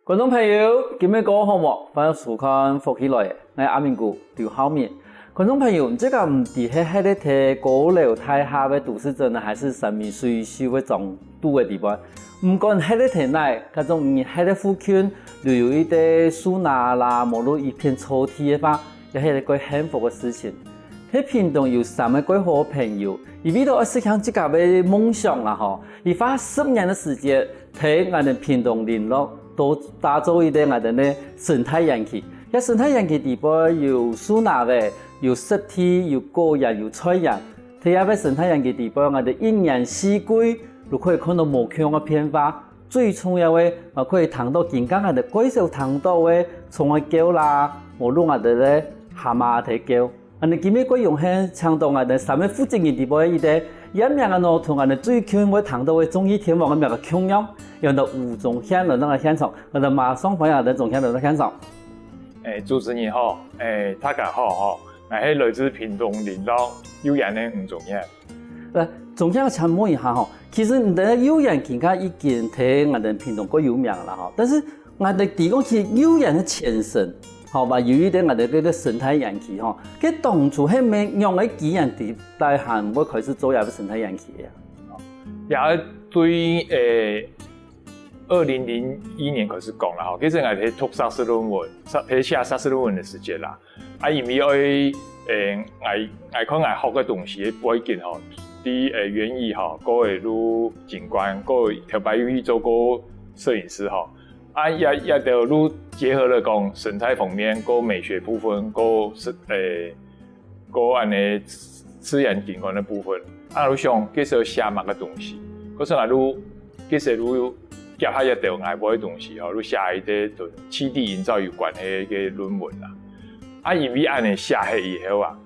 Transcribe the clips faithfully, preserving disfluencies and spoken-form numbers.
觀眾朋友，今晡日過好無？歡迎收看《福氣來了》，𠊎阿明哥劉浩明。觀眾朋友，你自家毋知係歇在高樓大廈个都市鎮呢，還是山明水秀个庄肚个地方？毋管歇在哪，假使你歇在附近，又有一垤樹林啦，無論一片草地个話，也係一個幸福个事情。在屏東有三個蓋好个朋友，佢為著愛實現自家个夢想啦吼，佢花十年个時間，在𠊎等屏東麟洛，都打造一垤𠊎等个生態園區。這生態園區底背有樹林仔，有濕地，有果園，有菜園。在這個生態園區底背，𠊎等一年四季都可以看著無共樣个變化。 最重要个，啊，可以聽著今下𠊎等蓋少聽著个蟲仔叫啦，無論𠊎等个蛤蟆仔个叫。恁呢今晡日蓋榮幸請著𠊎等三個負責人底背个一垤，佢个名仔呢，同𠊎等最近會聽著个綜藝天王个名仔共樣，有到吳宗憲來到𠊎現場，𠊎等馬上歡迎𠊎等宗憲來到現場。欸，主持人好，欸，大家好吼，𠊎係來自屏東麟洛幼園个吳宗憲。 呃，宗憲請問一下吼，其實你等个幼園今下已經在𠊎等屏東蓋有名啦吼，但是𠊎等知講其實幼園个前身，吼，嘛有一垤𠊎等个生態園區吼，該當初係仰仔个機緣底背會開始做這個生態園區个啊？也對，欸，二零零一年開始講啦吼，其實𠊎係讀碩士論文，碩，係寫碩士論文个時節啦。 啊，因為愛，欸，𠊎，𠊎看𠊎學个東西个背景吼，在，欸，園藝吼，過會有景觀，過會頭擺有去做過攝影師吼。啊，這，這兜有結合了講生態方面，過美學部分，過是，欸，過恁呢自然景觀个部分。啊，𠊎就想，該時候寫麼个東西，可是𠊎就，該時候就夾下這兜𠊎會个東西吼，就寫一垤同棲地營造有關係个論文啦。 啊，因為恁呢寫忒以後啊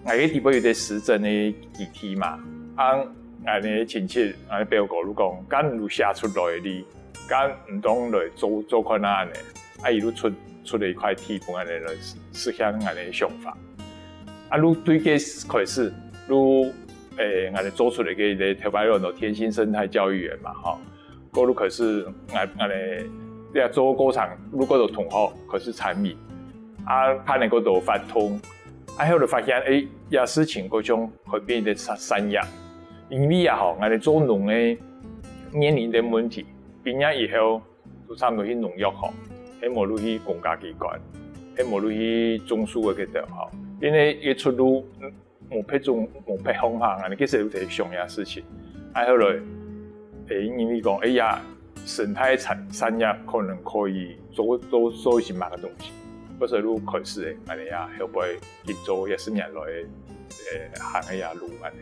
，𠊎个底背有垤市政个基地嘛，啊，𠊎个親戚，𠊎个表哥就講，敢毋就寫出來哩，敢毋當來做，做看啊恁呢，啊，佢就出，出了一塊地分𠊎个來實，實現𠊎个想法。啊，就對該開始，就，欸，𠊎个做出來个一垤頭擺安到天星生態教育園嘛，吼。 過就開始，𠊎，𠊎這做過程，就過多同學開始參與，啊，辦了過多活動，啊，後來發現，欸，這事情過像改變一垤產，產業，因為啊吼，𠊎等做農个面臨个問題，畢業以後，就差毋多去農藥行，係無就去公家機關，係無就去種樹个該兜吼，因為一出路，嗯， 無別種，無別方向，恁呢其實有在想這事情。啊，後來，欸，因為講，哎呀，生態產，產業可能可以做，做，做一些麼个東西，所以就開始个，恁呢啊，後背去做這十年來个，欸，行个這路恁呢。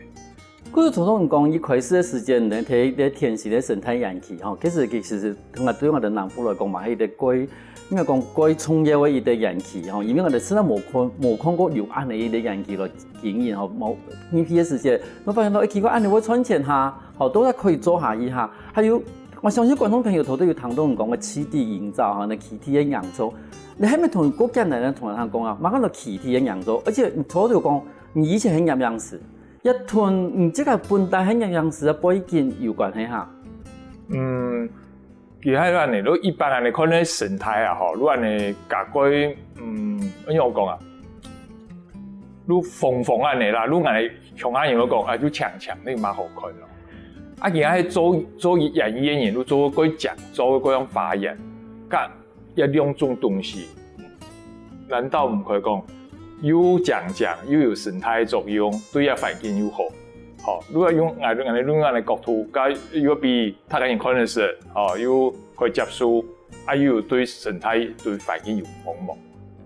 故所頭先講，一開始个時間呢，在，在天星个生態園區吼，其實，其實，對𠊎等南部來講嘛，係一個蓋 應該講蓋重要个一垤園區吼，因為𠊎等實在無看，無看過有恁呢一垤園區來經營吼，無，入去个時節，𠊎發現到，欸，奇怪，恁呢會賺錢哈，吼，到底可以做下去哈。還有，𠊎相信觀眾朋友頭先有聽著你講个棲地營造吼，該棲地个營造，你係毋係同過簡單个同人講啊，麼个叫棲地个營造，而且你頭先有講，你以前係攝影師，這同你這個本來係攝影師个背景有關係哈？嗯， 其實恁呢，就一般恁呢看該生態啊，吼，就恁呢，該個，嗯，仰般講啊，就方方恁呢啦，就𠊎鄉下人會講，啊，就淨淨，該無好看咯。啊，其實係做，做園藝个人，就做過靚，做過樣花園，該這兩種東西，難道毋可以講，又淨淨，又有生態作用，對這環境又好？吼，如果用，𠊎，𠊎用恁呢角度，該又比 大家人看个時，吼，又可以接受，啊，又有對生態、對環境有幫忙。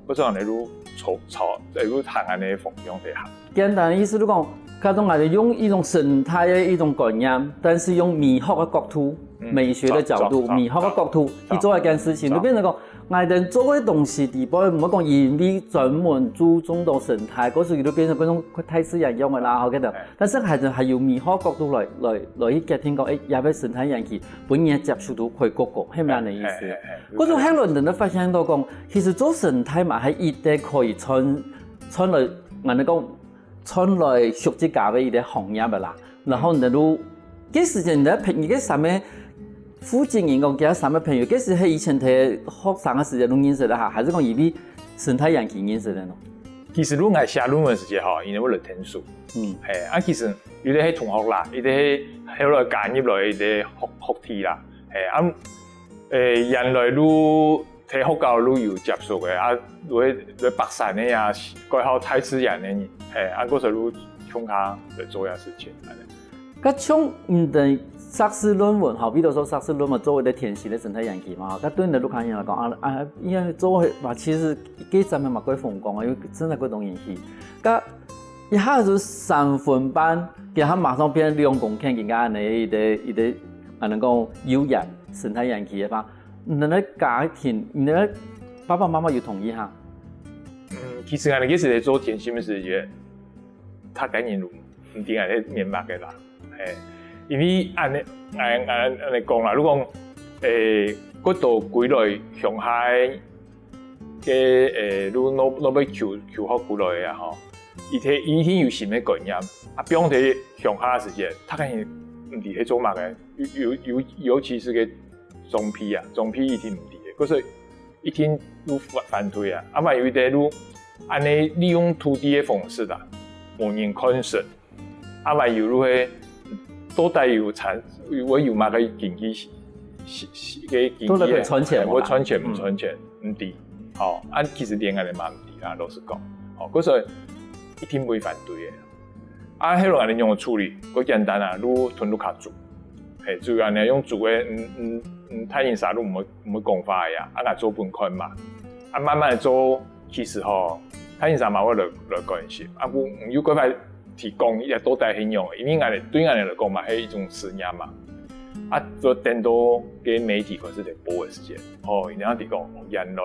故所恁呢就朝，朝，呃，就行恁呢方向去行。簡單个意思就講，假使𠊎等用一種生態个一種觀念，但是用美學个角度、嗯，美學个角度、對，對，美學个角度去做一件事情，對，就變成講，𠊎等做个東西底背，毋好講因為專門注重到生態，故所就變成該種大自然樣个啦，吼，該種。哎。但是還是，還有美學角度來，來，來去決定講，欸，這個生態園區 分人接受度會較高，係毋係恁呢意思？哎，哎，哎，哎。故所後來𠊎等發現到講，其實做生態嘛，係一個可以賺，賺來，𠊎等講，賺來贖自家个一個行業个啦。然後呢，就，該時間你在，你該三個負負責人講，佢三个朋友，該係以前在學生个時節就認識个哈，還係講因為生態園區認識个呢？其實就𠊎寫論文時節吼，佢會來𢯭手。嗯。嘿，啊，其實有个係同學啦，有个係後來加入來个學，學弟啦。嘿，啊，誒，原來就在學校就有接觸个，啊，就會，就會爬山个啊，蓋好大自然个人，嘿，啊，故所就共下來做這事情，恁呢。 該像你等碩士論文吼，比如說碩士論文做一個田心个生態園區嘛，該對你等屋下人來講，啊，啊，應該做个嘛，其實該站嘛，嘛蓋風光啊，因為真个蓋多人去。該一下就三分半，佢下馬上變兩公頃，人家恁呢一個，一個，啊，能夠遊園生態園區个話，你等个家庭，你等个爸爸媽媽有同意哈？嗯，其實啊，你其實做田心个時節， 大家人都毋知𠊎在面目个啦。嘿，因為恁呢，𠊎，𠊎恁呢講啦，如果講，誒，過到歸來鄉下个，誒，如果若，若要求，求學歸來啊吼，一定，一定有新个觀念。啊，放在鄉下个時節，大家人毋知係做麼个，尤，尤，尤，尤其是个長輩啊，長輩一定毋知个，可是一定有反，反對啊。啊嘛有一個就恁呢利用土地个方式啊，無人看實。啊嘛有就係到底有產，有，有麼个經濟是，是，是，个經濟啊，到底會賺錢無啦？會賺錢毋賺錢，毋知。吼，啊，其實連𠊎等嘛毋知啦，老實講。吼，故所一定會反對个。 啊，後來恁呢仰處理？蓋簡單啊，就同屋下煮。嘿，煮恁呢用煮个，嗯，嗯，嗯，大人儕就毋會，毋會講話个啊，啊，𠊎做分看嘛。啊，慢慢做，其實吼，大人儕嘛會來，來關心。啊，毋，又過來提供，這到底係仰个？因為𠊎等，對𠊎等來講嘛，係一種思念嘛。啊，就等到个媒體開始在報个時節，吼，人家提供，哦，原來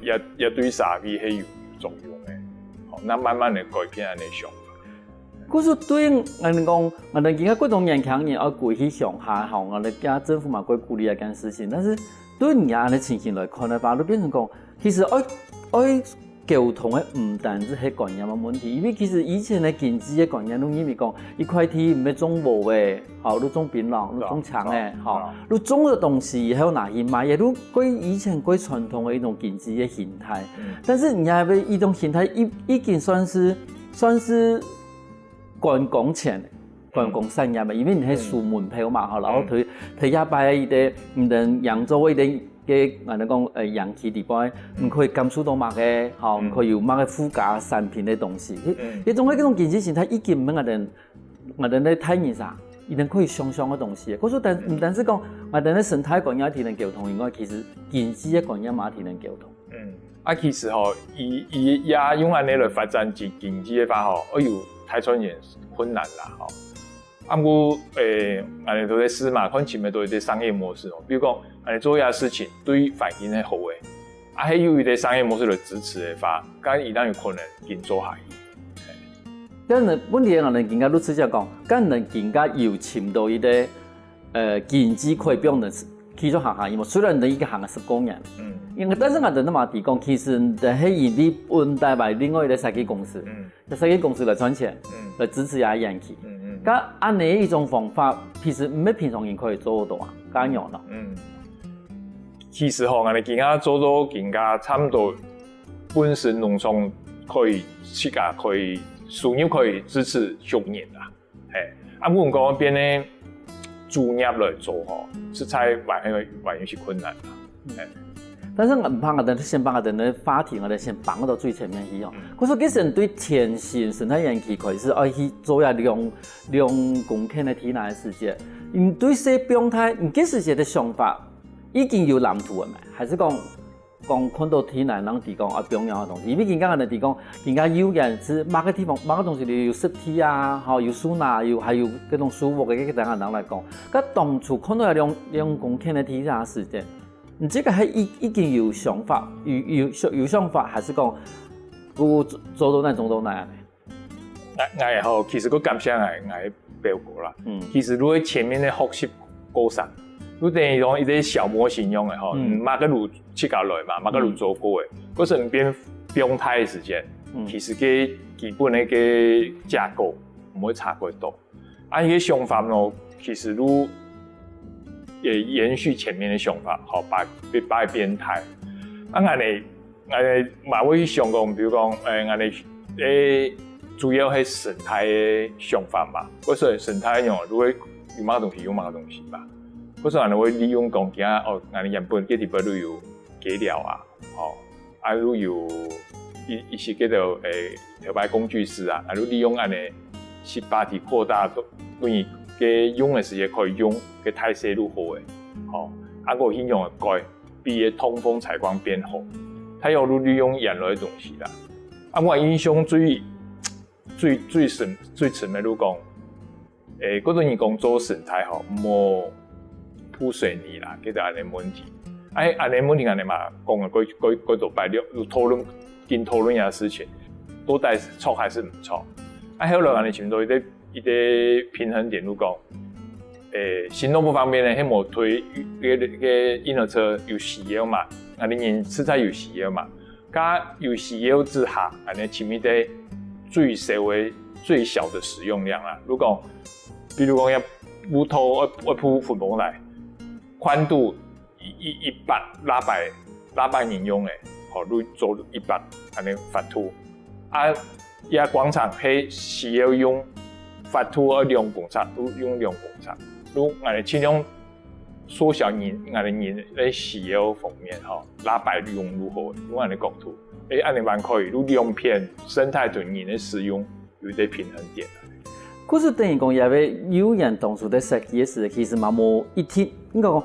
這，這對社會係有作用个。吼，那慢慢个改變恁呢想法。 故所對𠊎等講，𠊎等今下蓋多年輕人愛歸去鄉下吼，𠊎等今下政府嘛蓋鼓勵這件事情，但是對你恁呢情形來看个話，就變成講，其實愛，愛溝通个毋單止係觀念个問題，因為其實以前个經濟个觀念，就認為講，一塊地毋係種禾个，吼，就種檳榔，就種青个，吼，就種个東西以後拿去賣，也就蓋以前蓋傳統个一種經濟个形態。但是你還有一種形態，已，已經算是，算是 觀光產，觀光產業嘛，因為你係收門票嘛，吼，然後佢，佢也擺一個，你等揚州一個，个，恁呢講，呃，園區裡背，你可以感受到麼个，吼，你可以有麼个附加產品个東西。這，這種个，這種經濟形態已經毋係𠊎等，𠊎等个大人儕，一定可以想像个東西。可是但，毋單是講，𠊎等个生態觀念提能溝通以外，其實經濟个觀念嘛提能溝通。 嗯，啊，其實吼，佢，佢也用恁呢來發展經，經濟个話吼，哎喲，大賺錢困難啦，吼。啊，毋過，誒，𠊎等都在試嘛，看尋得到一個商業模式哦。比如講，𠊎等做這事情對環境係好个，啊，係有一個商業模式來支持个話，該佢當然有可能緊做下去。但係問題，𠊎等更加如此講，該人更加有尋到一個，呃，經濟可以幫人 繼續行下去嘛。雖然你已經行了十過年，嗯，因為但是𠊎等嘛提講，其實你係因為本帶埋另外一個設計公司，嗯，个設計公司來賺錢，嗯，來支持這園區。嗯嗯，該恁呢一種方法，其實毋係平常人可以做得到啊，該樣咯。嗯，其實吼，𠊎等今下做到今下差毋多本身農場可以自家可以收入可以支持族人啊。 嘿，啊，毋過講變呢，主業來做吼，實在還有，還有一些困難啦。嘿。但是毋怕，𠊎等先把𠊎等个話題，𠊎等先放到最前面去哦。嗯。可是其實對田心生態園區開始，愛去做這兩，兩公頃个地泥个時節，你對這平台，你該時節个想法已經有藍圖了沒？還是講 講看到地泥，人提講啊，放樣个東西，因為今下人提講，今下遊園係麼个地方，麼个東西裡有濕地啊，吼，有樹林，有，還有該種樹屋个，該个等下人來講。該當初看到兩，兩公頃个地泥時節，你這個還已，已經有想法，有，有，有想法，還是講，不做到哪種到哪樣呢？ 𠊎，𠊎吼，其實較感謝𠊎，𠊎表哥啦。嗯。其實就係前面个學習過程，就等於講一個小模型樣个吼，嗯。嗯，麼个就自家來嘛，麼个就做過个，嗯。可是你變，變大个時間，嗯。其實个基本个，个架構毋會差幾多。啊，佢个想法咯，其實就也延續前面个想法，吼，把，把變大。啊，恁呢，恁呢嘛會去想講，比如講，誒，恁呢，誒，主要係生態个想法嘛。或者生態用，如果有麼个東西，用麼个東西嘛。或者恁呢會利用講，今仔，哦，恁呢原本个地方都有雞寮啊，吼，啊，又有一，一些叫做，誒，頭擺工具師啊，啊，又利用恁呢十八體擴大，等於个用个時間可以用个大細愈好誒，吼，啊，个形容个改，比个通風採光變好，大約又利用原來个東西啦。啊，我印象最，最，最深，最深个就講， 誒，過多人講做生態吼，莫鋪水泥啦，這个恁呢問題。哎，恁呢問題恁呢嘛，講了過，過，過多擺，有，有討論，緊討論這事情，到底著還係毋著？啊，後來恁呢尋到一個，一個平衡點，就講，誒，行動不方便呢，係無推，該，該嬰兒車有需要嘛，恁呢人實在有需要嘛。 該有需要之下，恁呢尋一個最小个、最小个使用量啊。如果，比如講，這屋頭愛，愛鋪粉風來，寬度一，一，一百，六百，六百人用个，吼，就做一百，恁呢闊度。啊，這廣場係需要用闊度愛兩公尺，就用兩公尺。就恁呢盡量 縮小人，𠊎等人个需要方面吼，六百用就好，用恁呢角度，誒，恁呢還可以，就兩片生態同人个使用有一個平衡點。故所等於講，這個遊園當初在設計个時，其實嘛無一定，應該講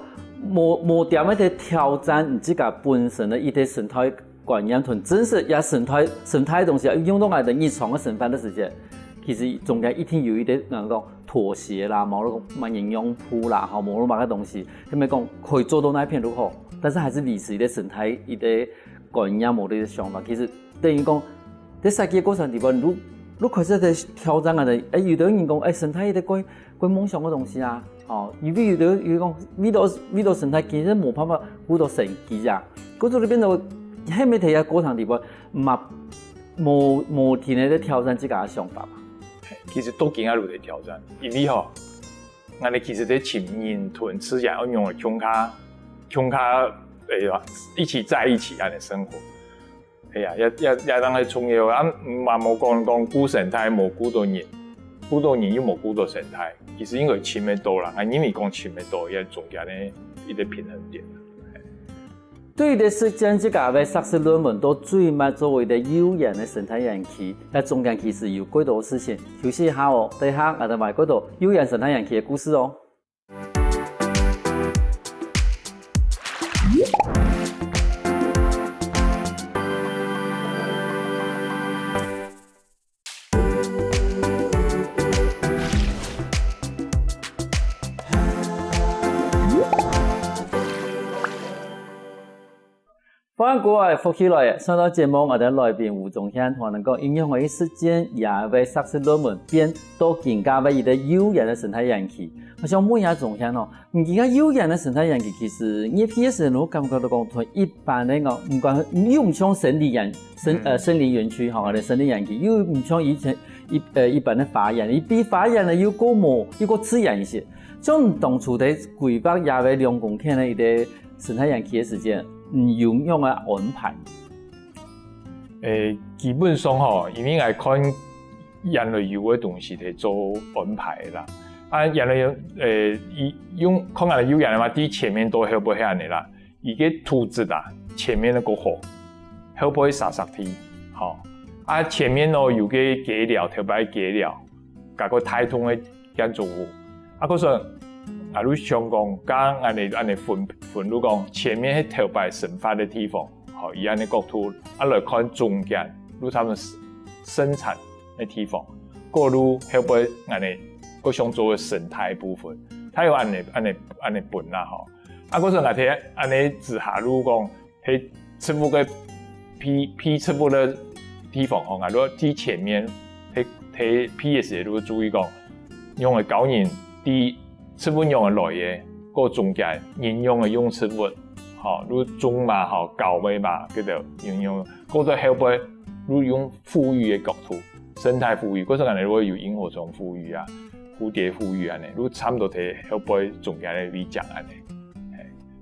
無，無點仔在挑戰你自家本身个一個生態觀念同真實也生態，生態个東西啊，用到𠊎等日常个生活个時節，其實中間一定有一個，人講妥協啦，無論麼个營養鋪啦，吼，無論麼个東西，係毋係講可以做到哪片就好，但是還是維持一個生態，一個觀念，無一個想法。其實等於講，在設計个過程裡背，你，你開始在挑戰啊，誒，有个人講，誒，生態一個過，過夢想个東西啊， 哦，因為有个，有个講，為到，為到生態，其實無辦法顧到生機啊。故所就變到，係毋係在這過程裡背，嘛，無，無停个在挑戰自家个想法嘛。其實到今仔日都在挑戰，因為吼，𠊎等其實在尋人同自然愛用个共下，共下，哎呀，一起在一起恁呢生活。 係啊，也，也，也當係重要啊。啊，嘛無講，講顧生態，無顧到人，顧到人又無顧到生態，其實應該尋得到啦。啊，因為講尋得到，也中間个一個平衡點。對於這實踐自家个碩士論文到最尾做為一個遊園个生態園區，這中間其實有幾多事情。休息一下哦，等一下𠊎等來幾多遊園生態園區个故事哦。 歡迎各位福氣來，上到節目，𠊎等來賓吳宗憲同𠊎等講，仰仔去實踐這位碩士論文變到今个一個遊園个生態園區。𠊎想問一下宗憲哦，你這個遊園个生態園區，其實你畢業時，𠊎感覺到講，同一般个哦，毋管，又毋像森林園，森，呃，森林園區吼，或者森林園區，又毋像以前一，呃，一般个花園，佢比花園呢又過無，又過自然一些。像你當初在規劃這位兩公頃个一個 生態園區个時間，嗯，有仰仔安排？誒，基本上吼，因為𠊎看園內有个東西來做安排啦。啊，園內有，誒，佢用，看𠊎遊園个嘛，在前面到後背恁呢啦，佢个土質啊，前面个較好，後背沙石地，吼。啊，前面哦，有个雞寮，頭擺雞寮，加个大棟个 建築物。啊，故所，𠊎就想講，將恁呢，恁呢分，分就講，前面係頭擺生活个地方，吼，以恁呢角度，啊，來看中間，就差不多生產个地方，過就後背恁呢，過想做个生態部分，大約恁呢，恁呢，恁呢分啦，吼。啊，故所𠊎在恁呢之下，就講， 係植物个批，批植物个地方吼，𠊎就在前面，在，在批个時節就注意講，仰仔教人知植物仰仔來个，過中間人仰仔用植物，吼，就種嘛，吼，教个嘛，叫做人仰，過到後背就用復育个角度，生態復育，故所恁呢就有螢火蟲復育啊，蝴蝶復育恁呢，就差不多在後背中間个位置恁呢。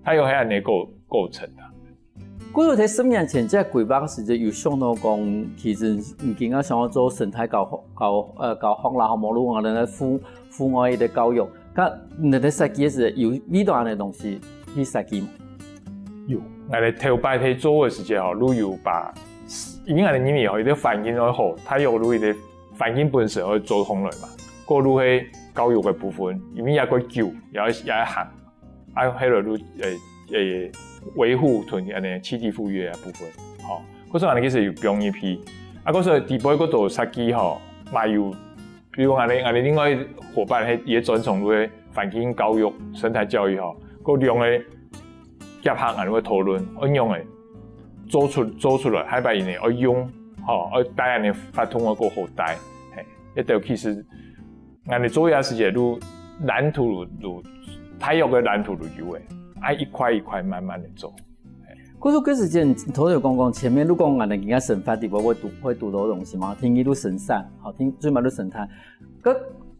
大約係恁樣个過過程啊。故所在十年前，這規劃个時節有想到講，其實你今下想要做生態教學，教呃教學啦，吼，無論講个戶戶外个教育，該你在設計个時節有遇到恁樣个東西去設計無？有，𠊎等頭擺在做个時節吼，就有把，因為𠊎等認為吼，一個環境愛好，大約就一個環境本身愛做好來嘛，過就係教育个部分，因為也較久，也也行。 啊，係落去誒誒維護同恁呢棲地復育个部分，吼，故所恁呢其實有放入去。啊，故所底背个多設計吼，嘛有，比如講恁呢，恁呢另外伙伴係也專長个環境教育、生態教育吼，个兩个結合恁呢討論，恁樣誒做出做出來，下擺因呢愛用，吼，愛帶恁呢發通个過好帶，嘿，一兜其實。 𠊎等做這時節就藍圖就大約个藍圖就有誒，啊一塊一塊慢慢个做。故所个時間，頭先講講前面，如果𠊎等今下生態底背會堵會堵到東西嘛，第一就生產，好，第最慢就生態。个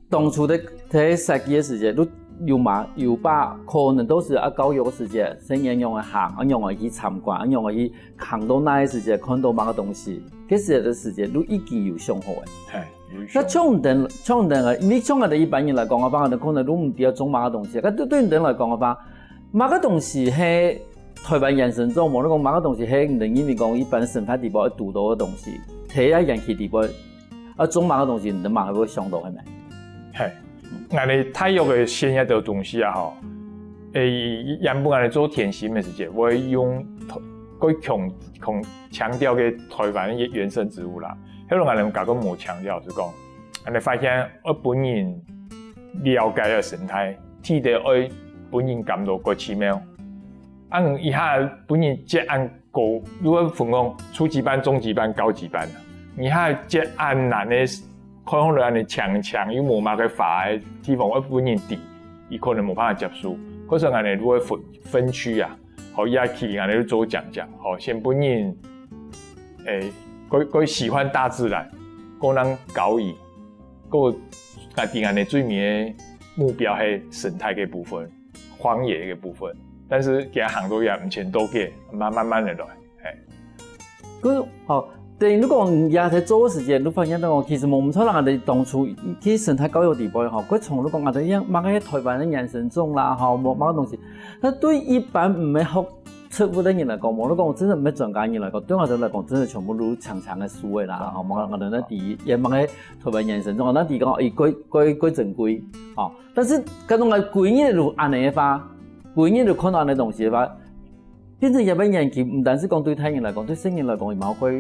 當初在在設計个時節，就有嘛有把可能都是啊教育个時節，先人用个行，啊用个去參觀，啊用个去行到哪个時節，看到麼个東西，个時節个時節，就已經有想好誒。嘿。 該像等像等个，因為像𠊎等一般人來講个話，𠊎等可能都毋知愛種麼个東西。該對對你等來講个話，麼个東西係台灣原生種，無論講麼个東西係你等認為講一般生態底背會堵到个東西，在該園區底背，啊種麼个東西，你等嘛會想到係無？嘿，𠊎等大約个選一兜東西啊吼，誒，原本𠊎等做甜心个時節，會用較強強強調个台灣个原生植物啦。 後來𠊎等較過無強調，就講，恁呢發現愛分人了解个生態，第一愛分人感到較奇妙。啊，一下分人接恁高，如果分講初級班、中級班、高級班，一下接恁難个，看起來恁呢強強又無麼个花个地方，愛分人知，佢可能無辦法接受。或者恁呢，如果分分區啊， 好，也去恁呢做講講，好，先分人，誒，較較喜歡大自然，較能教育，較啊，定恁呢最尾个目標係生態个部分，荒野个部分，但是佢行到也毋曾到个，慢慢慢个來，嘿。 可是吼，等於你講也在做个時間，你發現到講，其實無毋著啦，你當初去生態教育底背吼，佢從你講啊，這樣麼个台灣个原生種啦，吼，無麼个東西，那對一般毋係學植物个人來講，無你講真的毋係專家人來講，對𠊎兜來講，真的全部都長長个樹仔啦，吼，麼个𠊎兜那底也麼个台灣原生種，那底講，咦，較較較珍貴，吼，但是該種个歸日就恁呢个話，歸日就看到恁呢東西个話。 變成這擺園區，毋單是講對大人來講，對細人來講，也嘛較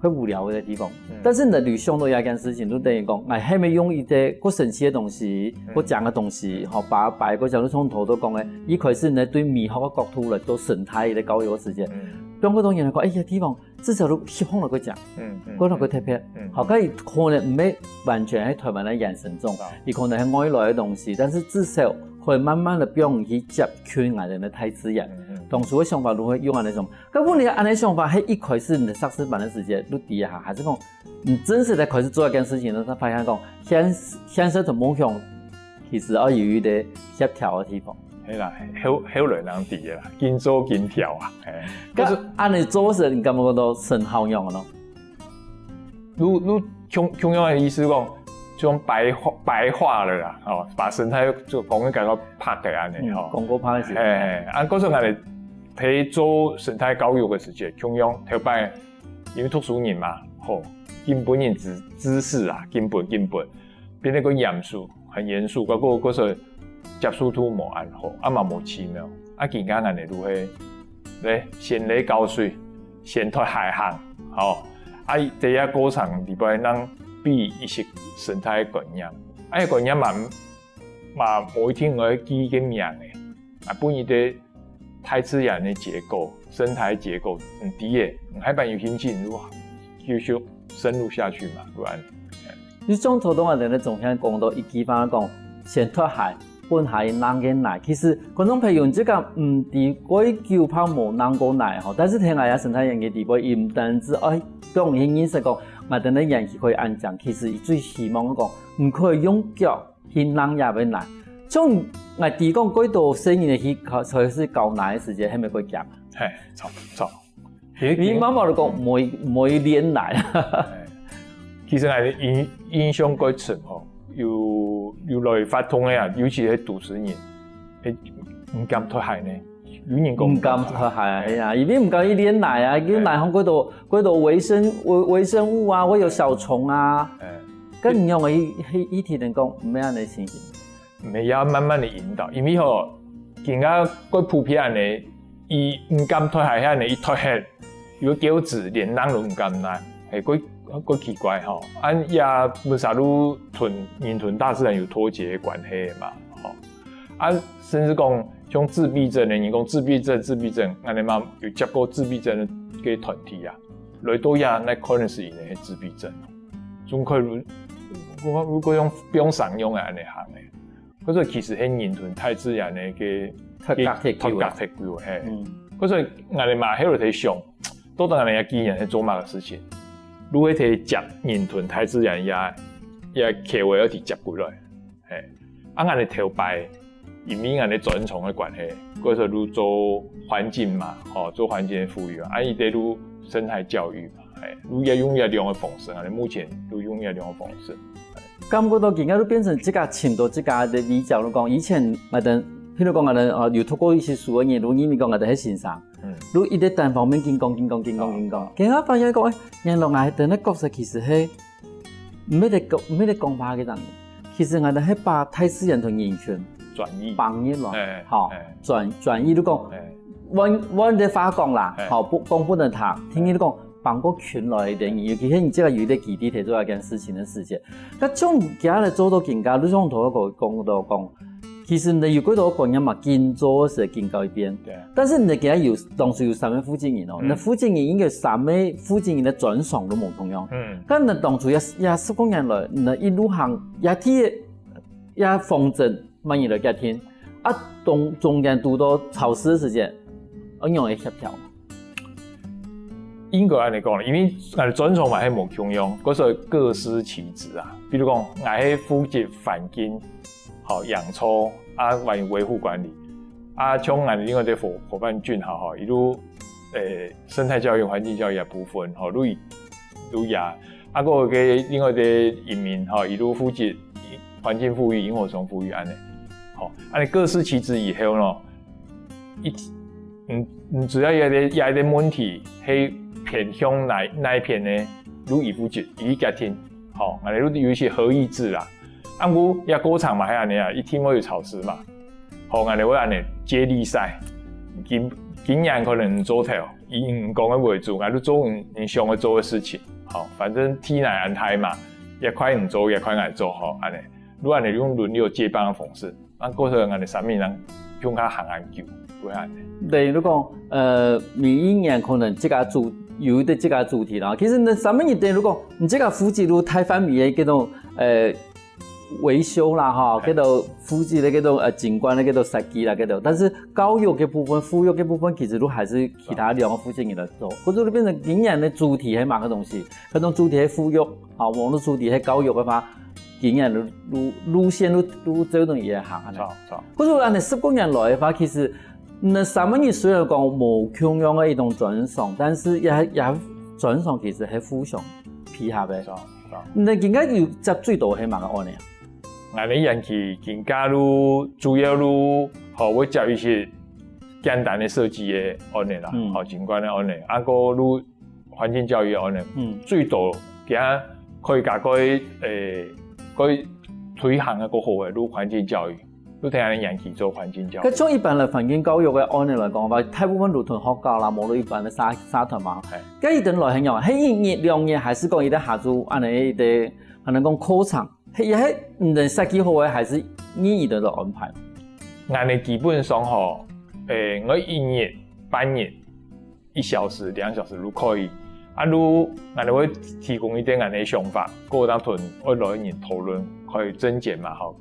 較無聊个地方。但是呢，你想到這件事情，就等於講，𠊎係毋係用一個較神奇个東西，較靚个東西，吼，把把个角度從頭到講个，一開始呢，對美學个角度來做生態个教育个時間，放較多人來講，哎呀，地方至少都希望來較靚，嗯，嗯，較來較特別。嗯，好，該可能毋係完全係台灣个原生種，佢可能係外來个東西，但是至少 會慢慢个放去接近𠊎兜个大自然。當初个想法就會用恁呢種，該問題恁呢想法係一開始你在碩士班个時節就知啊，還是講你真實在開始做一件事情个時候，發現講現現實同夢想其實愛有一個協調个地方。係啦，後後來正知个啦，緊做緊調啊。該恁呢做時，你感覺到生效樣个咯？ 就就共共樣个意思講，就白話白話了啦，哦，把生態就講个感覺拍个恁呢吼。講過拍个時，嘿，啊，故所𠊎兜在做生態教育个時節，共樣頭擺因為讀書人嘛，吼，緊分人知知識啊，緊分緊分，變得較嚴肅。 很嚴肅，个个个說接受度無恁好，啊嘛無奇妙。啊，今下恁呢就係，來，先來搞水，先脫鞋行，吼。啊，第一過程裡背能俾一些生態觀念，啊，觀念嘛嘛無一定愛記个名个，啊，分佢个 大自然个結構、生態結構，你知个，你還蠻有興趣，你就繼續深入下去嘛，不然。你像頭先啊，𠊎兜中間講到一句話講，先脫鞋，分鞋㧡个泥。其實觀眾朋友，你這個毋知幾久拍無㧡過泥吼，但是聽𠊎這生態園个底背，佢毋單止愛讓你認識講，𠊎兜个園區可以恁靚，其實佢最希望講，你可以用腳 去㧡這位泥。像𠊎知講，過多細人仔去考，考試考試个時節，係毋係過驚？係，著，著。你媽媽就講，毋會，毋會亂來。其實𠊎个印，印象過深吼，有，有來發動个啊，尤其係都市人，會毋敢脫鞋呢。有人講毋敢脫鞋啊，係啊，因為毋敢去亂來啊，因為亂來過多，過多微生，微，微生物啊，會有小蟲啊。該你用个一，一，一定講，毋係恁樣情形。 毋係，愛慢慢个引導，因為吼，今下過普遍个，佢毋敢脫鞋，恁樣一脫鞋，有个狗子連人都毋敢來，係，過，過奇怪吼。恁也毋係就同人同大自然有脫節个關係嘛，吼。啊，甚至講像自閉症个，人講自閉症，自閉症，恁樣嘛有接過自閉症个團體啊，來到這，該可能係因為自閉症，總可以，如果用放生樣个恁樣行个。 或者其實係人同大自然个，个，脫節忒久啊。脫節忒久，係。嗯。或者𠊎兜嘛，係有在想，到底𠊎兜个機緣係做麼个事情？如何在接人同大自然也，也橋个要去接過來，係。啊，𠊎兜頭擺，因為𠊎兜專長个關係，或者就做環境嘛，吼，做環境个復育啊，啊，佢兜就生態教育嘛。 係，就也用這兩个方式，𠊎兜目前就用這兩个方式。感覺到今下就變成自家尋到自家个位置，就講以前𠊎兜，譬如講𠊎兜，呃，有讀過一些書个人，就認為講𠊎兜係先生，嗯。就一直單方面緊講、緊講、緊講、緊講。哦。今下發現講，哎，原來𠊎兜个角色其實係毋係在講，毋係在講話个人。其實𠊎兜係把大自然同人群轉移。放入來，哎，吼，哎。轉，轉移，就講，哎。換，換个話講啦，哎。吼，不，講分人聽，聽佢講， 幫過群來个人，尤其係你這个有一个基地在做一件事情个時節。該像今下來做到今下，就像頭先講到講，其實你有幾多觀念嘛，緊做个時緊改變。對。但是你今下有，當初有三个負責人哦，嗯。你負責人應該三个負責人个專長都無共樣。嗯。但你當初也，也十幾年來，你一路行，也第一，也方針， 麼人來決定。啊，中，中間堵到吵事个時節，愛仰般協調？應該恁樣講，因為𠊎專長嘛係無共樣，故所各司其職啊。比如講，𠊎係負責環境，吼，養蜂，啊，還有維護管理。啊，像𠊎另外一个伙，伙伴俊豪，吼，佢就，誒，生態教育、環境教育个部分，吼，就，就也 啊，還有个另外个一名，吼，佢就負責環境復育、螢火蟲復育恁樣。吼，恁樣各司其職以後呢，一，嗯，嗯，主要這个，這个問題係偏向哪，哪一片呢？就佢負責，佢決定。吼，恁樣就有一些合議制啦。啊，毋過這過程嘛，係恁樣啊，一定會有吵事嘛。 吼，𠊎兜會恁樣接力賽，今，今年可能你做頭，以你講个為主，𠊎就做你，你想愛做个事情。吼，反正體內恁大嘛，這塊你做，這塊𠊎做，吼，恁樣。就恁樣用輪流接棒个方式，啊，過後𠊎兜三名人共下行恁久，會恁樣。等於就講，呃，每一年可能這个主，有一个這个主題啦。其實你三名人等於就講，你這个負責就大範圍个這種，呃， 維修啦，吼，嘿。該兜負責个該兜，呃，景觀个該兜設計啦，該兜。但是教育个部分、復育个部分，其實都還是其他兩个負責人來做。或者就變成今年个主題係麼个東西？可能主題係復育，吼，無論主題係教育个話，今年路，路，路線都，都這種也行，恁樣。著，著。或者恁樣十幾年來个話，其實，你三个人雖然講無共樣个一種專長，但是也，也專長其實係互相配合个。著，著。你今下有接最多係麼个案例啊？ 𠊎兜園區今下就主要就，吼，會接一些簡單个設計个案例啦，嗯。吼，景觀个案例，啊，還有就環境教育个案例，嗯。最多今下可以加个，誒，可以推行个較好个，就環境教育，就聽𠊎園區做環境教育。該像一般个環境教育个案例來講个話，大部分就同學校啦，無就一般个社，社團嘛。嘿。該一等來係仰，係一日兩日，還係講一个下晝恁樣一个，還能講課程？ 係，也係你等設計好个，還係你一等个安排？𠊎兜基本上吼，誒，𠊎一日、半日、一小時、兩小時都可以。啊，就𠊎兜會提供一點𠊎兜个想法，過後當同愛來个人討論，可以增減嘛，吼。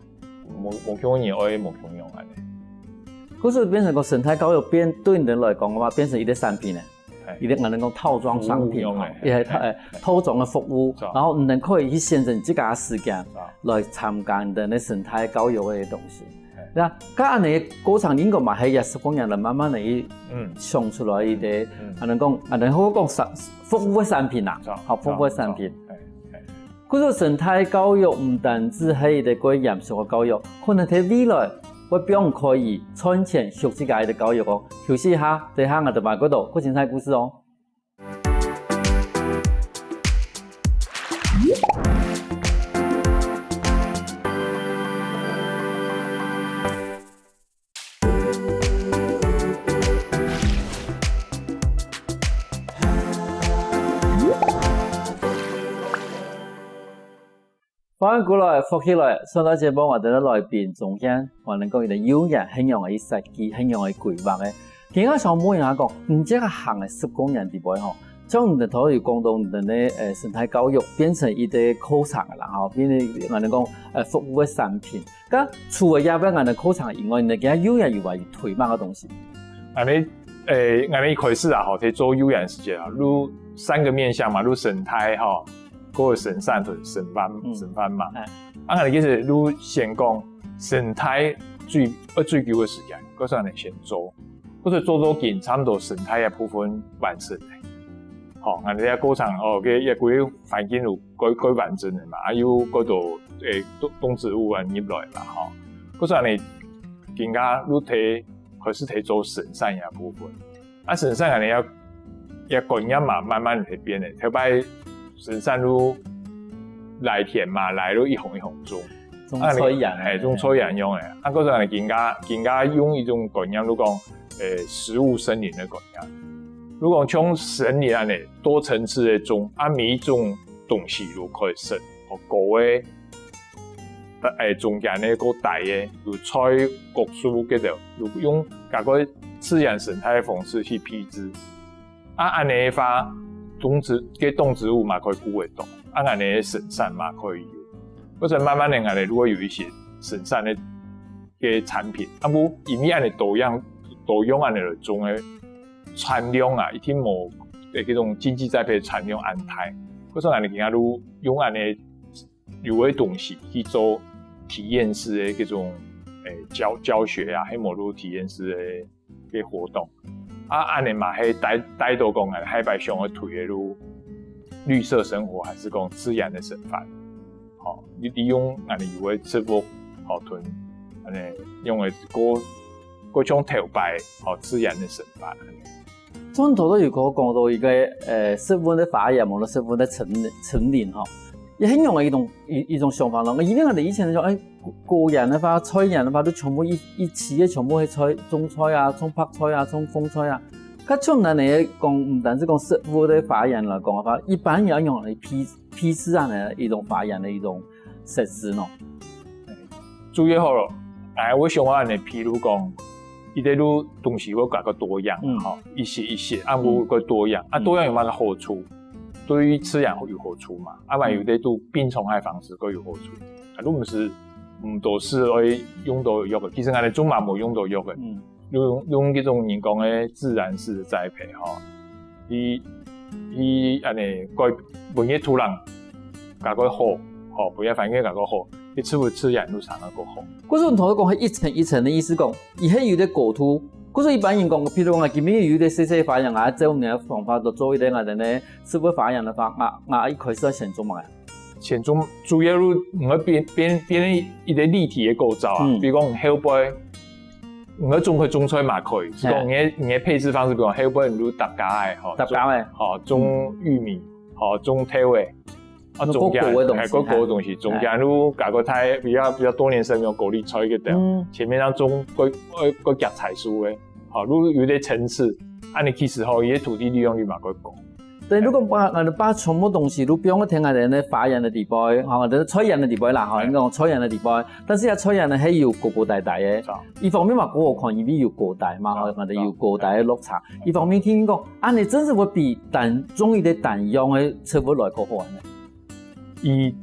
無，無共樣人愛無共樣恁樣。故所變成講生態教育變，對你等來講个話，變成一个產品呢？ 嘿。一个𠊎兜講套裝商品，服務用个，吼，也係，嘿，誒，套裝个服務，是啊。然後你等可以去選擇你自家个時間，是啊。來參加你等个生態教育个東西。嘿。那該恁樣个過程應該嘛係這十個人來慢慢个去嗯，想出來一個，嗯，恁樣講，恁樣好講產，服務个產品啊，著，好，服務个產品。著，著，嘿，嘿。故所生態教育毋單止係一個過嚴肅个教育，可能在未來會變開以賺錢、學習个一個教育哦。休息一下，等下𠊎兜慢慢過多，過精彩故事哦。 歡迎過來，福氣來！上到節目，𠊎兜个來賓鍾燕，𠊎兜講佢个幼兒園係仰仔去設計，係仰仔去規劃个。今下想問一下講，你這個行个十過年底背吼，像你頭有講到你个，呃，生態教育變成一個課程啦吼，變成𠊎兜講，呃，服務个產品。該除了這個𠊎兜課程以外，你个幼兒園有無推麼个東西？𠊎兜，呃，𠊎兜一開始啊吼，在做幼兒園時節啊，有三個面向嘛，有生態吼， 過有生產同生活，嗯。生活嘛。哎。啊，𠊎兜其實就先講生態最，愛最久个時間，故所𠊎兜先做。故所做做緊，差毋多生態个部分完成了。吼，𠊎兜這過程，哦，該，該規個環境有蓋，蓋完整个嘛，啊，有蓋多，誒，動，動植物啊入來嘛，吼。故所𠊎兜今下就提，開始提做生產个部分。 啊，生產𠊎兜个，个觀念嘛，慢慢在變个。頭擺生產就犁田嘛，犁就一行一行種。種菜園啊。啊，嘿，種菜園用个。啊，故所𠊎兜今下，今下用一種觀念，就講，誒，食物森林个觀念。就講像森林恁樣，多層次个種，啊，每一種東西都可以生，哦，高个 誒，中間个較低个，有菜、果樹該兜，有用該个自然生態个方式去配置。啊，恁樣个話，動植，該動植物嘛可以顧得到，啊，恁樣个生產嘛可以有。或者慢慢个，𠊎兜如果有一些生產个，个產品，啊，無，因為恁樣多樣，多樣恁樣來種个產量啊，一定無，誒，該種經濟栽培產量恁大。或者𠊎兜今下就用恁樣 有个東西去做體驗式个這種，誒，教，教學啊，係無就體驗式个，个活動。啊，恁樣嘛，係帶，帶到講，誒，下擺想愛推个就綠色生活，還係講自然个生活。吼，你利用恁樣有个植物，吼，同，恁樣用个過，過像頭擺，吼，自然个生活。 像頭先有講，講到一個，呃，食物个花園，無論食物个森，森林吼，也很容易一種，一，一種想法咯。因為𠊎兜以前就講，哎，果，果園个話、菜園个話，都全部一，一起个，全部係菜，種菜啊，種白菜啊，種紅菜啊。該像恁樣講，毋單止講食物个花園來講个話，一般也用來配，配置恁樣个一種花園个一種設施咯。 主要好咯，哎，𠊎想愛恁樣，譬如講，佢个路東西會較个多樣，嗯。吼，一些一些，啊，嗯。會較多樣，啊，嗯。多樣有麼个好處？對於自然會有好處嘛，啊，嘛有个都病蟲害防治會有好處，啊，都毋係，嗯，都係愛用到藥个，其實𠊎兜種嘛無用到藥个。嗯。 用，用這種人工个自然式个栽培吼，去，去恁樣改，分个土壤較个好，吼，分个環境較个好，去植物自然就生得較好。故所你頭先講係一層一層个意思講，佢係有个高度。故所一般人講，譬如講啊，今日有个細細花園啊，照你个方法都做一个啊，恁樣植物花園个話，啊，啊，一開始愛先做麼个？先做，主要你愛變，變，變一个立體个構造啊，嗯。比如講後背 你愛種，可以種菜嘛可以，係講你个，你个配置方式，比如講，後背你就搭架个，吼，搭架个。種，吼，種玉米，吼，種豆仔，啊，有中間，高高个東西，係，高高个東西，係。中間你就加个菜，比較，比較多年生，比如高麗菜个等，嗯。前面愛種，該，該，該夾菜蔬个，吼，你有个層次，恁樣其實吼，佢个土地利用率嘛會高。 對，如果把，呃，把全部東西都放在𠊎兜个花園个底背，吼，就是菜園个底背啦，吼，係。應該講菜園个底背，但是啊，菜園呢，係有高高低低个。係。一方面嘛，較好看，因為有高低嘛，吼，係。𠊎兜有高低个落差。係。一方面聽講，恁樣真係會比單，種一个單樣个植物來較好呢。以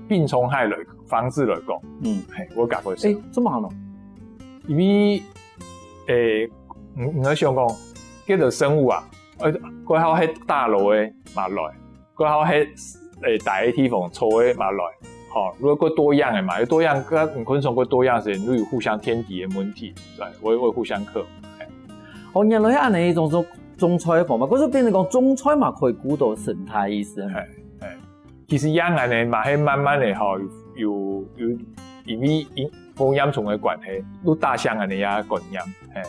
病蟲害來，防治來講，嗯。係，𠊎感覺係。誒，做麼个呢？因為，誒，你，你愛想講，這个生物啊， 呃，過後係大樓个嘛來，過後係，誒，大个地方坐个嘛來，吼，如果過多樣个嘛，有多樣，佮你昆蟲過多樣个時，你就有互相天敵个問題，對，會會互相克。哦，原來係恁樣一種種種菜个方法，可是變成講種菜嘛可以顧到生態意思。係係，其實這樣呢，嘛係慢慢个吼，有有有因為因風鹽蟲个關係，有大象恁樣个觀念，係，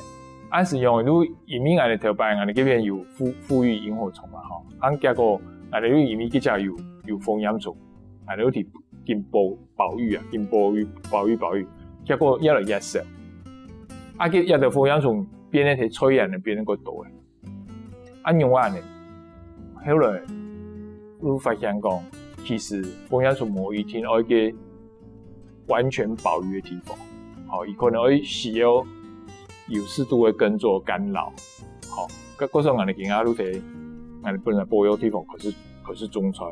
恁樣用，有因為恁樣頭擺恁樣這片有富富裕螢火蟲嘛吼，恁結果恁樣有因為這隻有有風鹽蟲，恁樣有去緊保保育啊，緊保育保育保育，結果越來越少。啊，佢這兜風鹽蟲變得在菜園變得過多个。啊，仰般呢？後來又發現講，其實風鹽蟲無一定愛个完全保育个地方，吼，佢可能愛需要有適度个耕作干擾，吼，該該時候𠊎等今下就在𠊎等本來保育地方，可是可是種菜。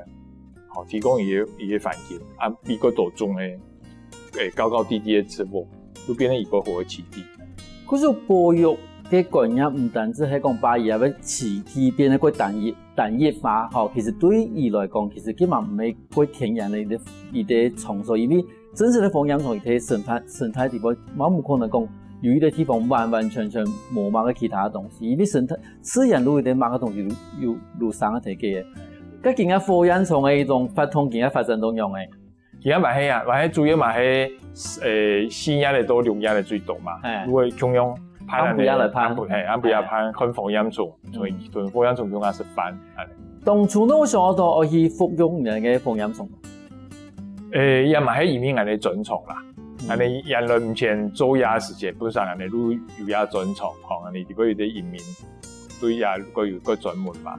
吼，提供佢个佢个環境，啊，比較多種个，欸，高高低低个植物，就變成一個好个棲地。可是保育个觀念毋單淨係講把佢个棲地變得過單一單一化，吼，其實對佢來講，其實根本毋係過天然个一個一個場所，因為真實个風鹽蟲佢个生態生態地方，嘛無可能講有一個地方完完全全無麼个其他東西，因為生態 自然就有一個麼个東西就有就生在該个。該今下火焰蟲个一種活動，今下發展到仰仔？今下嘛係啊，嘛係主要嘛係，呃，四月个到六月个最多嘛。係。如果共樣，暗晡夜來辦。暗晡，係，暗�晡夜辦，看火焰蟲，嗯。所以同火焰蟲共下食飯，恁樣。當初仰會想到愛去復育你个火焰蟲？ 欸，也嘛係因為𠊎个專長啦。嗯。𠊎个原來以前做這時節，本身𠊎个就有這專長，吼，𠊎个如果有个移民，對這个有个專門嘛。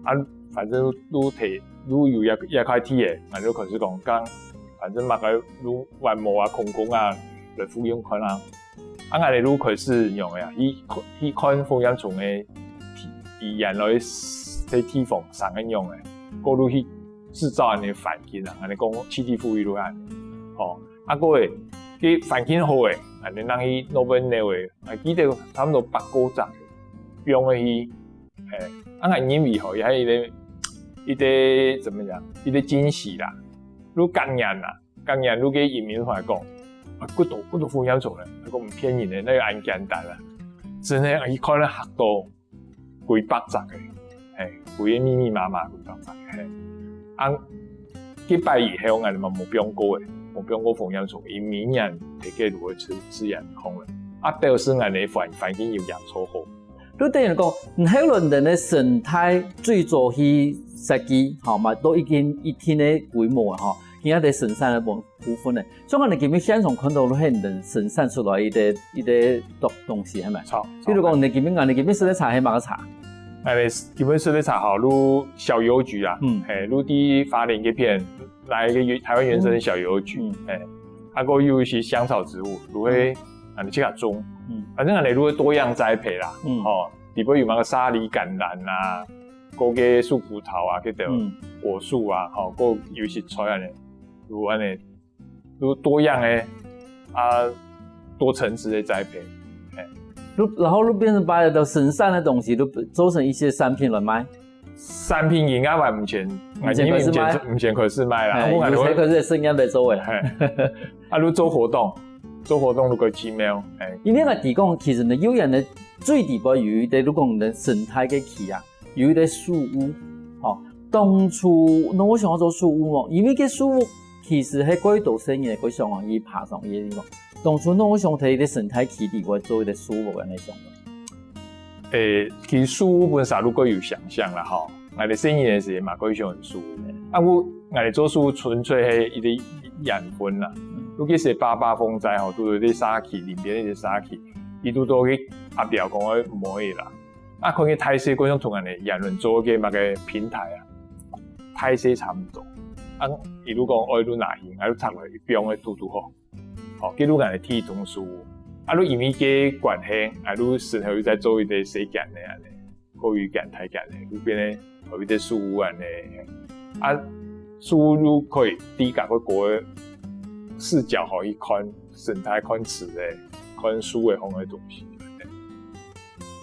啊，反正就提就有這這塊地个，𠊎就開始講，講，反正嘛个就換毛啊、空工啊，來復育看啊。 啊，𠊎个就開始用个啊，去去看火焰蟲个，佢原來在地方生个樣个，過就去製造恁樣環境啊，恁樣講棲地復育就恁樣，吼，啊，過个，該環境好个，恁樣人去那邊留个，啊，記得差不多八九隻，放个去，嘿，啊，𠊎認為吼，也係一個一個怎麼講，一個驚喜啦，就隔年啦。 隔年就个移民同𠊎講，啊，幾多幾多火焰蟲咧，𠊎講毋騙人个，哪有恁簡單啊？真个，一看咧嚇到幾百隻个，嘿，歸个密密麻麻幾百隻个，嘿。啊，幾擺以後，𠊎嘛無放過个，無放過火焰蟲，佢每年在該就會自自然空了。啊，表示𠊎个環環境有營造好。 就等於講，你後來你个生態最早去設計，吼，嘛，都已經一定个規模啊，吼，今下在生產个部部分呢，所以講你今日現場看到就係你个生產出來一個一個東東西，係咪？好，比如講，你今日啊，你今日食个茶係麼个茶？哎，今日食个茶吼，就小郵局啊，嗯。嘿，就在花蓮這片，來一個原台灣原生的小郵局，嗯。嘿，啊，還有一些香草植物，就會，嗯。啊，你自家種，嗯。反正恁樣就會多樣栽培啦，嗯。吼。 裡背有麼个沙梨橄欖啊，還有樹葡萄啊，該兜嗯。果樹啊，吼，還有一些菜恁樣，有恁樣，有多樣个啊，多層次个栽培。嘿。就，然後就變成把該兜生產个東西，就做成一些產品來賣。產品應該還毋曾，毋曾開始賣。毋曾，毋曾開始賣啦。嘿，毋過有才開始生產來做个。嘿。啊，就做活動，做活動就過奇妙，嘿。因為𠊎提供，其實呢，幼園个 最底背有一個，如果你个生態个區啊，有一個樹屋，吼，當初，該為麼个愛做樹屋哦？因為該樹屋其實係蓋多細人會想愛去爬上去个地方。當初，該為麼个愛在一個生態區底背做一個樹屋个該想法？誒，其實樹屋本身就有想像啦，吼。 𠊎兜細人个時節嘛，過去想樹屋。啊，𠊎，𠊎兜做樹屋純粹係一個緣分啦。尤其係八八風災吼，都有一個社區，林邊一個社區，佢都都去壓表講愛毋可以啦。啊，看見大細，過想同𠊎兜原本做个麼个平台啊，大細差毋多。啊，佢就講愛就拿去，𠊎就拆來一邊个堵堵好。 吼，該就𠊎个第一棟樹屋。啊，就因為該關係，啊，就先後又再做一個細間个恁樣，過一間大間个，就變成有一個樹屋恁樣。啊，樹屋就可以在較高个視角吼去看生態、看植物、看樹个方面个東西。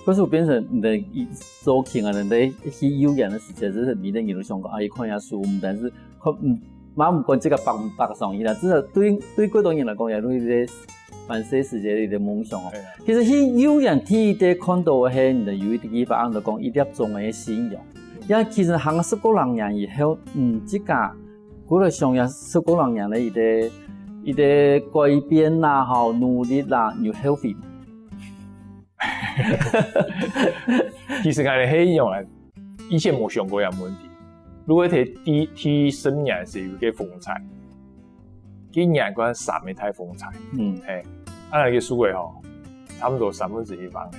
可是變成你个一做起啊，你个去幼園个時節，就是每個人都想講，啊，去看一下樹屋，但是看，嗯，嘛毋管這个白毋白上去啦，至少對，對幾多人來講，也係一个蠻細時節个一个夢想哦。其實去遊園第一个看到个係你个有一个地方，就講一粒鐘个信仰。也其實行十過零年以後，嗯，自家過來想也十過零年个一个，一个改變啦，吼，努力啦，有後悔無？其實𠊎係一樣啊，以前無想過這問題。如果在第，第十年係有个風災，今年个三个大風災，嗯，嘿，啊，該个樹仔吼，差不多三分之一橫忒。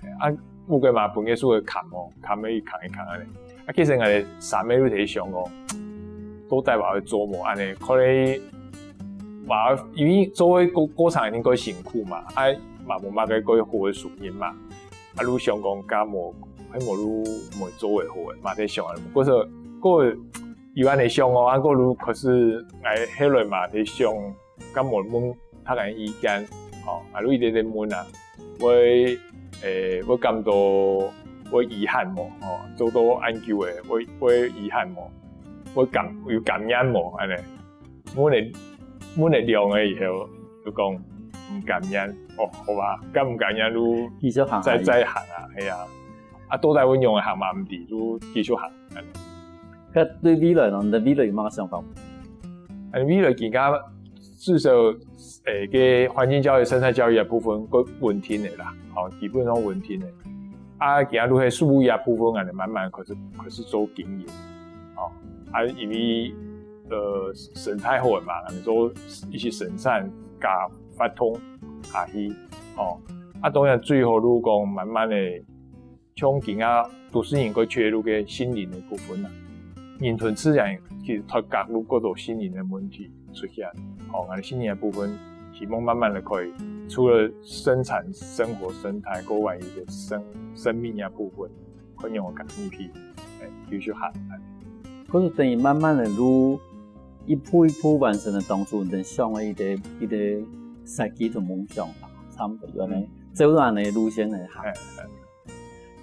嘿，啊，屋个嘛，分个樹仔砍哦，砍了一砍一砍恁呢。啊，其實𠊎三个月在想哦，到底還愛做無恁呢？可能還因為做个過，過程一定較辛苦嘛，啊，嘛無麼个較好个收入嘛。啊，就想講，敢無，係無就無做會好个，嘛在想恁呢。過後，過後有恁呢想哦，啊，過後就開始，𠊎後來嘛在想，敢無問大家意見，吼，啊，就一直在問啊，會，誒，會感到會遺憾無？吼，做到恁久个，會，會遺憾無？會感，有感恩無？恁呢。 問了，問了兩个以後，就講毋甘願。哦，好吧，該毋甘願就繼續行下去。再，再行啊，係啊。啊，到底會仰般行嘛毋知，就繼續行。該對未來呢？你个未來有麼个想法？啊，未來其實至少，誒，个環境教育、生態教育个部分較穩定个啦，吼，基本上穩定个。啊，其實就係樹木个部分，恁呢慢慢開始，開始做經營，吼。啊，因為 呃，生態好个嘛，恁呢做一息生產加活動下去，吼。啊，當然最好就講慢慢个，像今啊，都市人較缺就个心靈个部分啊。人同自然其實脫節就過多心靈个問題出現，吼，𠊎个心靈个部分，希望慢慢个可以，除了生產、生活、生態，過還有一个生，生命个部分。 看仰般个感興趣，誒，繼續行。可是等於慢慢个路，一步一步完成了當初你想个一个，一个設計同夢想吧，差不多就恁呢，嗯。照恁呢路線來行。誒，誒。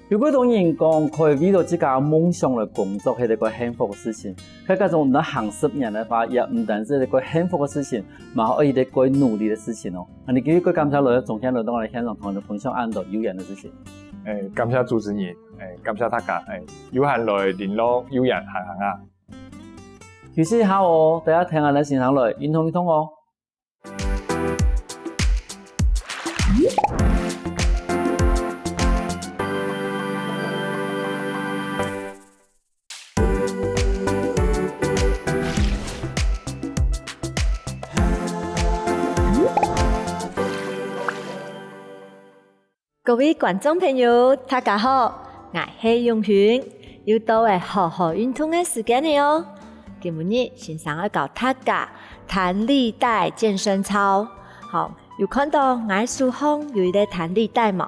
有幾多人講，可以為了自家夢想來工作，係一个幸福个事情。該，該種你行十年个話，也毋單止係一个幸福个事情，嘛係一个過努力个事情哦。啊，你今日過感謝來，總結來，到𠊎个現場同你分享恁多有緣个事情。誒，感謝主持人。 誒，感謝大家，誒，有閒來聯絡，有緣行行啊。休息一下哦，大家聽下來先生來運動運動哦。各位觀眾朋友，大家好，𠊎係永興，又到了好好運動个時間了哦。今晡日先生愛教大家彈力帶健身操。好，有看到𠊎手項有一个彈力帶無？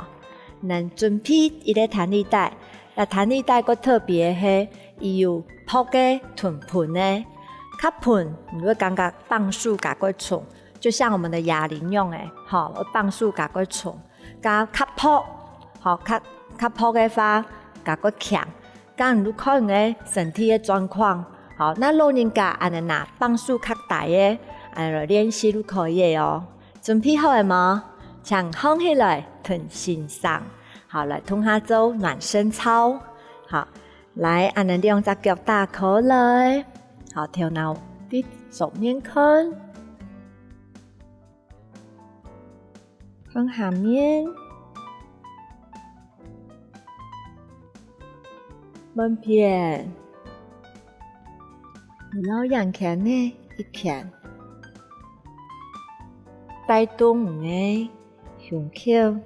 你準備一个彈力帶，這彈力帶較特別个係，佢有薄个同繃个。較繃，你會感覺挷手較較重，就像我們的啞鈴樣仔，吼，會挷手較較重。 加較薄，吼，較，較薄个話，加較輕，加你就看你个身體个狀況。吼，若老人家恁呢拿磅數較大个，恁呢來練習就可以了哦。準備好了無？請䟘起來，同先生，好，來同下做暖身操。好，來，恁呢兩隻腳打開來，好，頭腦對左面看。 看下面。換片。你摎眼圈仔一圈，帶動你个胸口。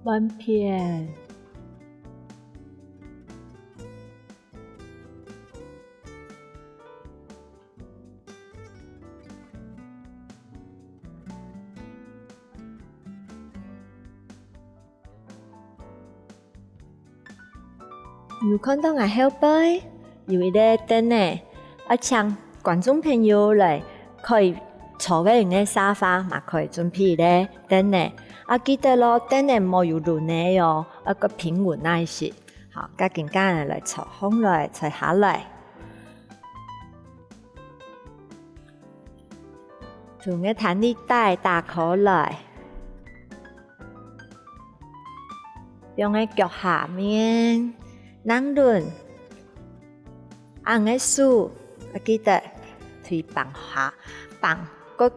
換片。 有看到𠊎後背有一个凳仔，愛請觀眾朋友來，可以坐个人个沙發嘛可以準備咧，凳仔。啊，記得咯，凳仔莫有輪仔哦，愛較平穩那一些。好，該緊緊來坐䟘來，坐下來。同个彈力帶打開來。 放个腳下面，躝輪，恁个手，愛記得，腿放下，放，个，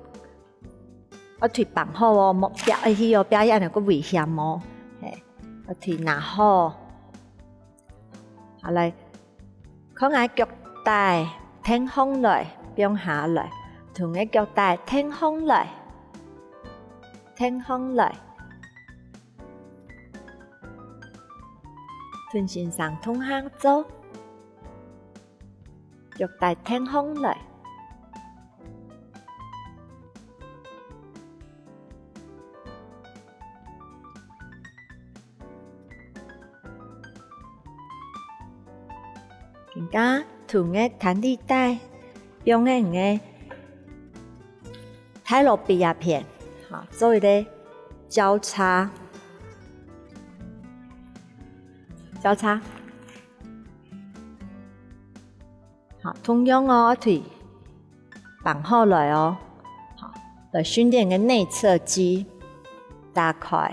愛腿放好哦，莫拚下去哦，拚下去个危險哦。嘿，愛腿拿好。好來， 看𠊎腳底，挺䟘來，放下來，同𠊎腳底挺䟘來，挺䟘來。同先生同下做，腳底挺䟘來。 今下同个彈力帶，放个大蘿蔔這片，好，做一個交叉，交叉。 好，同樣哦，腿放好來哦。好，來訓練个內側肌，打開，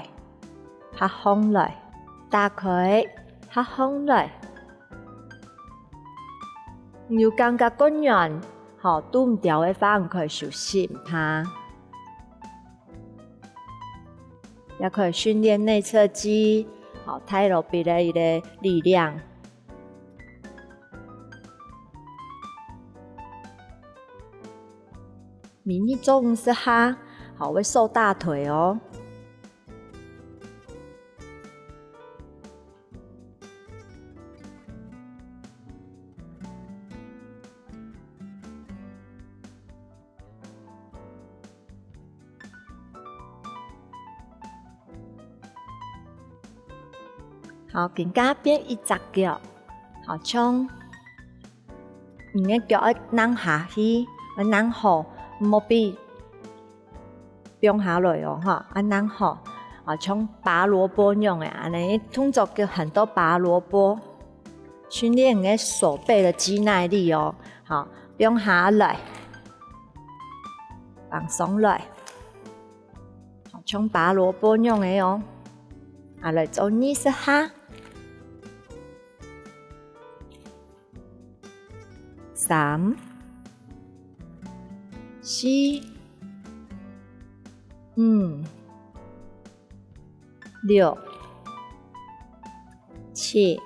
合䟘來，打開，合䟘來。有感覺較軟，好，堵毋著个話，你可以休息，毋怕。也可以訓練內側肌，好，大蘿蔔个一個力量。 每日做五十下，好，會瘦大腿哦。 好，今下變一隻腳，好，像你个腳愛躝下去，愛躝好，莫分放下來哦，哈，愛躝好，啊，像拔蘿蔔樣仔，恁仔動作叫喊做拔蘿蔔。 訓練你个手背个肌耐力哦。好，放下來，放上來，好，像拔蘿蔔樣仔哦。啊，來做二十下。三、四、五、六、七、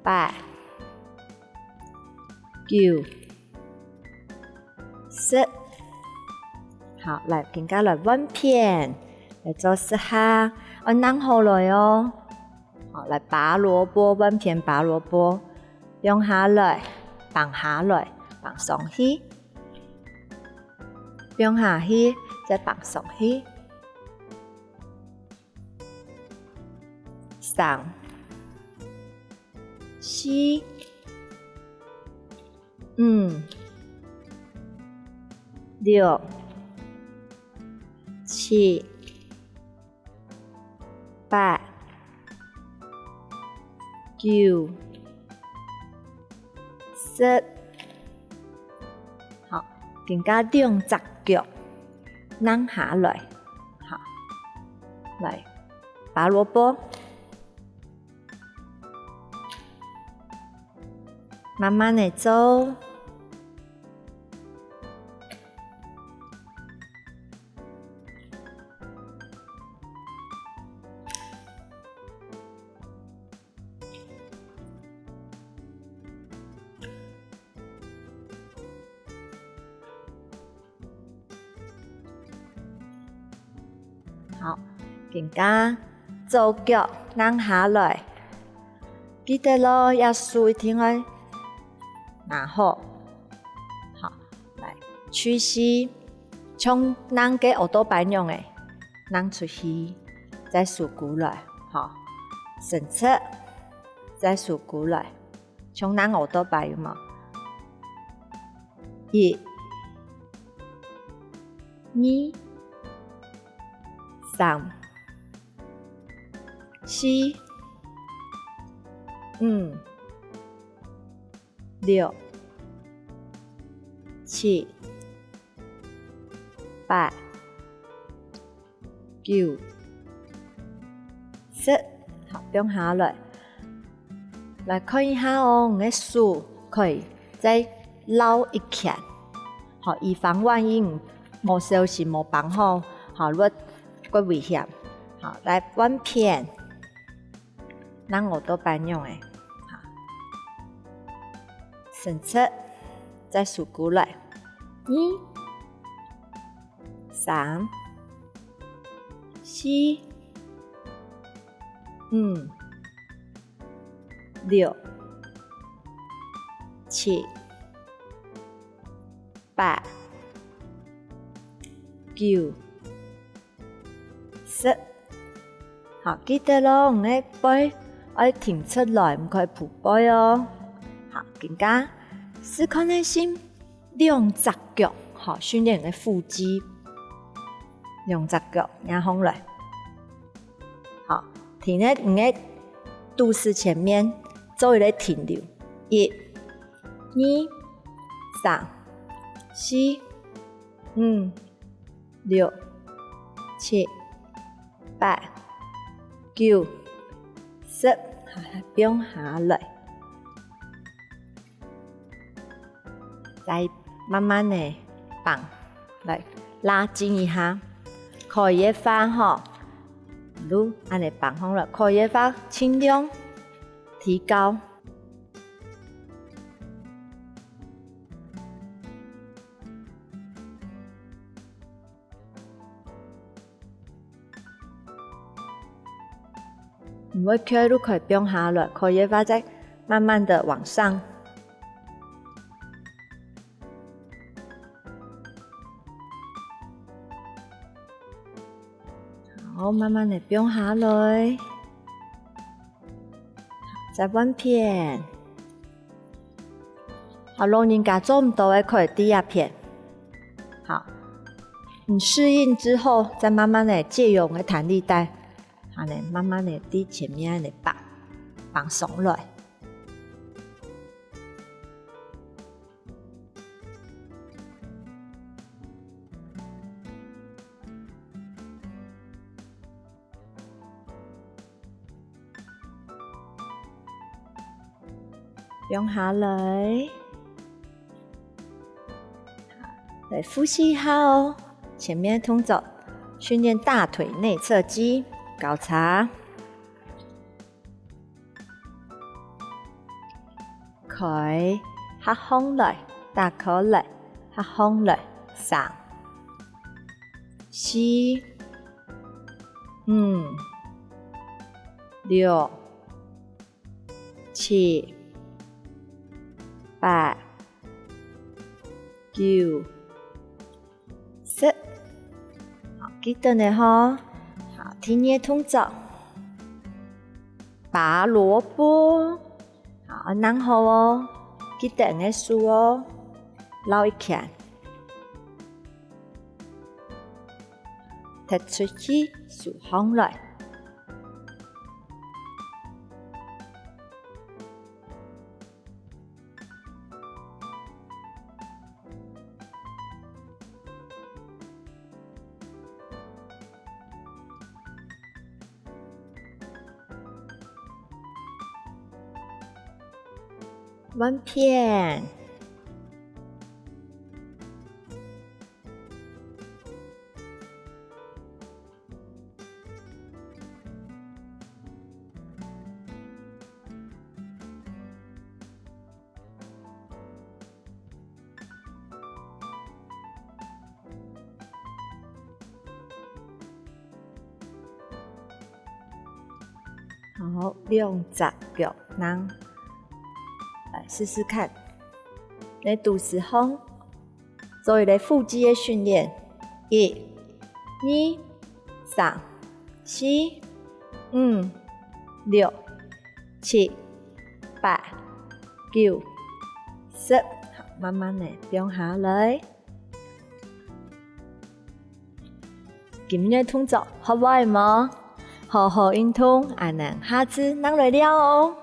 八、九、十。好，來，今下來換片，來做十下，愛躝好來哦。好，來拔蘿蔔，換片拔蘿蔔，放下來，放下來，放上去。 放下去，再放上去。三、四、五、六、七、 八、九、十。好，今下兩隻腳躝下來。好，來，拔蘿蔔。慢慢仔做。 好，今下左腳躝下來，記得咯，這手一定愛拿好。好，來，趨勢，像躝个奧多拜樣仔，躝出去，再收歸來，好，伸直，再收歸來。 像躝奧多拜有無？一、二、三、四、五、六、七、八、九、十。好，放下來。來看一下哦，你个手可以再繞一圈。好，以防萬一你無小心無綁好，好，會，會危險。好，來換片。 恁仔倒擺樣仔。好，伸直，再收過來。二、三、四、五、六、七、八、九、 十。好，記得咯，你个背愛挺直來，毋可以匍背哦。好，今下試看看先兩隻腳，好，訓練你个腹肌。兩隻腳，仰般來。好，停在你个肚屎前面，做一個停留。一、二、三、四、五、 六、七、八、九、十，好，來，放下來。再慢慢仔放，來，拉筋一下。可以个話吼，就恁仔放好了，可以个話，盡量提高。 毋會翹就可以放下來，可以个話再慢慢仔往上。好，慢慢仔放下來。再換片。 好，老人家做毋到个可以在這片。好，你適應之後，再慢慢仔借用个彈力帶，恁仔慢慢仔在前面恁仔綁，綁鬆來。 放下來。來，複習一下哦，前面動作，訓練大腿內側肌，交叉。 開，合䟘來，打開來，合䟘來，三、四、五、六、七、八、九、 十。好，記得呢吼。好，第二動作，拔蘿蔔。好，愛擸好哦，記得你个手哦，繞一圈，踢出去，收䟘來。 換片。 好，兩隻腳㧯，來試試看。你肚屎䟘，做一個腹肌个訓練。一、二、三、四、五、六、七、八、九、十。好，慢慢仔放下來。今日動作學會無？好好運動，𠊎等下次正來尞哦！